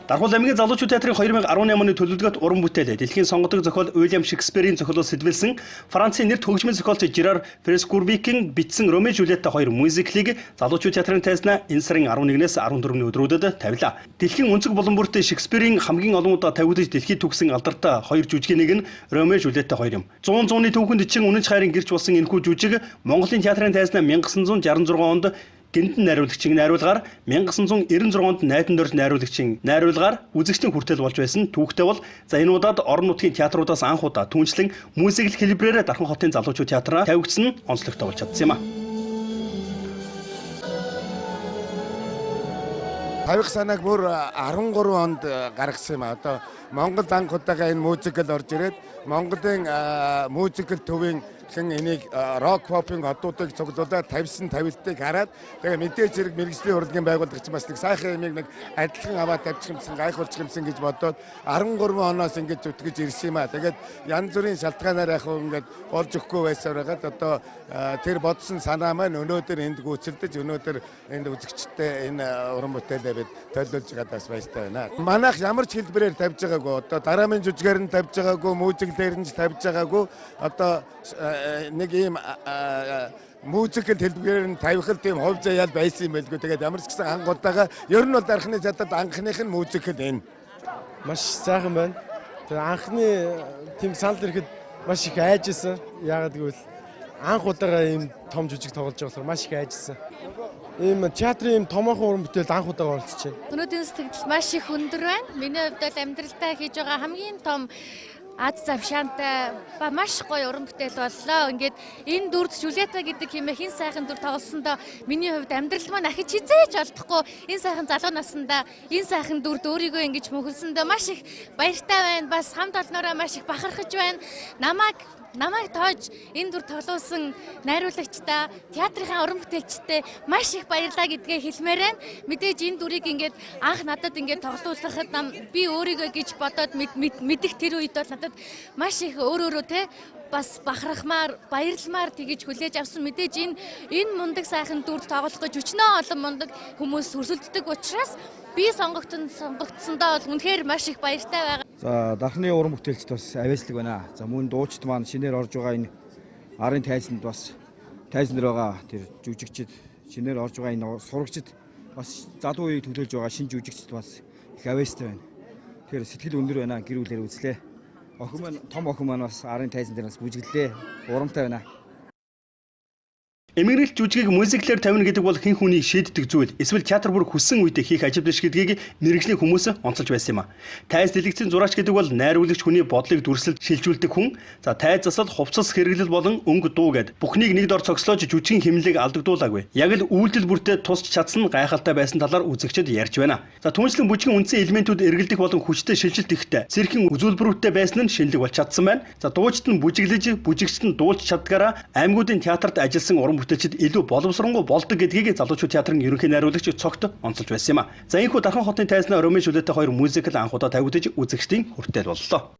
Дархуул аймгийн залуучууд театрын 2018 оны төлөвлөгөөт уран бүтээл дэлхийн сонгодог зохиол Уильям Шекспирийн зохиолоос сэтвэлсэн Францын нэрт хөгжмийн зохиолч Жерар Фрескурвикийн бичсэн Ромео Жюльетта хоёр мюзиклийг залуучууд театрын тайзнаа энэ сарын 11-ээс 14-ний өдрүүдэд тавилаа. Дэлхийн өнцөг булан бүртээ Шекспирийн хамгийн олон удаа тавигдаж дэлхийд түгсэн алдартай хоёр жүжигийн нэг нь Ромео Жюльетта хоёр юм. 100-ны түүхэнд чин үнэнч хайрын гэрч болсон энэхүү жүжиг Монголын театрын тайзнаа 1966 онд гэнтэн найруулагчийн найруулгаар 1996 онд найдан дорж найруулагчийн найруулгаар үзэгчдийн хүртэл болж байсан түүхтэй бол за энэ удаад орон нутгийн театруудаас анх удаа түүнчлэн мюзикл хэлбэрээр Дархан хотын залуучууд театраа тавигдсан нь онцлогтой болж чадсан юм а. Тавих санааг бүр 13 онд гаргасан юм а. Одоо Монголд анх удаага энэ мюзикл орж ирээд Монголын мюзикл төвийн хэн энийг рок попын одуудыг цуглуулад тавьсан тавилтыг хараад тэгээ мэдээж хэрэг мэргэжлийн урлагийн байгууллага чинь бас нэг сайхан юмыг нэг адилхан аваад тавьчих юмсан, гайхуулчих юмсан гэж бодоод 13 оноос ингэж зүтгэж ирсэн юм а. Тэгээд янз бүрийн шалтгаанаар яг ингээд болж өгөхгүй байсаар байгаад одоо тэр бодсон санаа маань өнөөдөр энд гүйцэлдэж, өнөөдөр энд үзэгчтэй энэ уран бүтээлээ бид төлөөлж байгаад бас баяртай байна. Манайх ямар ч хэлбэрээр тавьж байгаагүй, одоо дараамын жүжигээр нь тавьж байгаагүй, мюзиклээр нь тавьж байгаагүй, одоо нэг ийм мюзикл хэлбэрээр нь тавих л тийм хувь заяал байсан юм байлгүй. Тэгээд ямар ч гэсэн анх удаага ер нь бол Дархны театрт анхных нь мюзикл энэ. Маш сайхан байна. Тэгээд анхны тийм санал ирэхэд маш их айжсэн. Яагаад гэвэл анх удаага ийм том жүжиг тоглож байгаа болохоор маш их айжсэн. Ийм театрын ийм томоохон уран бүтээлд анх удаага оролцож байна. Өнөөдрийн сэтгэл маш их өндөр байна. Миний хувьд бол амьдралдаа хийж байгаа хамгийн том ад завшаантай ба маш гоё уран бүтээл боллоо. Ингээд энэ дүрд Жюльетта гэдэг хэмээх энэ сайхан дүр тоглосондоо миний хувьд амьдрал маань ахиж хизээж олдохгүй энэ сайхан залуу насндаа энэ сайхан дүрд өөрийгөө ингэж мөхөлсөндөө маш их баяртай байна. Бас хамт олноороо маш их бахархаж байна. Намайг тоож энэ дүр тоглуулсан найруулагчдаа, театрынхаа уран бүтээлчдээ маш их баярлалаа гэдгээ хэлмээр байна. Мэдээж энэ дүрийг ингээд анх надад ингээд тоглуулахад би өөрийгөө гэж бодоод мэдэх тэр үед бол надад маш их өөрөө те бас бахархмаар, баярламаар тэгэж хүлээж авсан. Мэдээж энэ мундаг сайхан дүрд тоглох гэж өчнөө олон мундаг хүмүүс өрсөлддөг учраас би сонгогдсондоо бол үнэхээр маш их баяртай байгаа. За Дархны уран бүтээлчд бас авьяаслаг байна. За мөн дуучид маань шинээр орж байгаа энэ арын тайзанд бас тайзан дээр байгаа тэр жүжигчид, шинээр орж байгаа энэ сурагчид бас залуу үеийг төлөөлж байгаа шинэ жүжигчид бас их авьяастай байна. Тэгэхээр сэтгэл өндөр байна. Гэр бүлээр үзлээ. Охин маань, том охин маань бас арын тайзан дээр бас бүжиглээ. Урамтай байна. Эмгэнэлт жүжигийг мюзиклээр тавина гэдэг бол хэн хүний шийддэг зүйл. Эсвэл театр бүр хүссэн үедээ хийх ажил биш гэдгийг мэргэжлийн хүмүүс онцолж байсан юм а. Тайз дэлгэцийн зураач гэдэг бол найруулагч хүний бодлыг дүрсэлд шилжүүлдэг хүн. За тайз засал, хувцас хэрэглэл болон өнгө дуу гэд бүхнийг нэг дор цогцлоож жүжигийн хэмнэлийг алдагдуулаагүй. Яг л үйлдэл бүртээ тусч чадсан гайхалтай байсан талаар үзэгчид ярьж байна. За түүнчлэн бүжгийн үндсэн элементүүд эргэлдэх болон хүчтэй шилжилт ихтэй циркийн үзүүлбэрүүдтэй байсан нь шинэлэг болж чадсан байна. За дуучид нь бүжиглэж, бүжигчд нь дуулж чаддгаараа аймагуудын театрт ажилласан уран бүтээлчид илүү боловсронгуй болдог гэдгийг залуучууд театрын ерөнхий найруулагч Цогт онцолж байсан юм а. За энэхүү Дархан хотын тайзнаа Ромео Жюльетта хоёр мюзикл анх удаа тавигдаж үзэгчдийн хүртэл боллоо.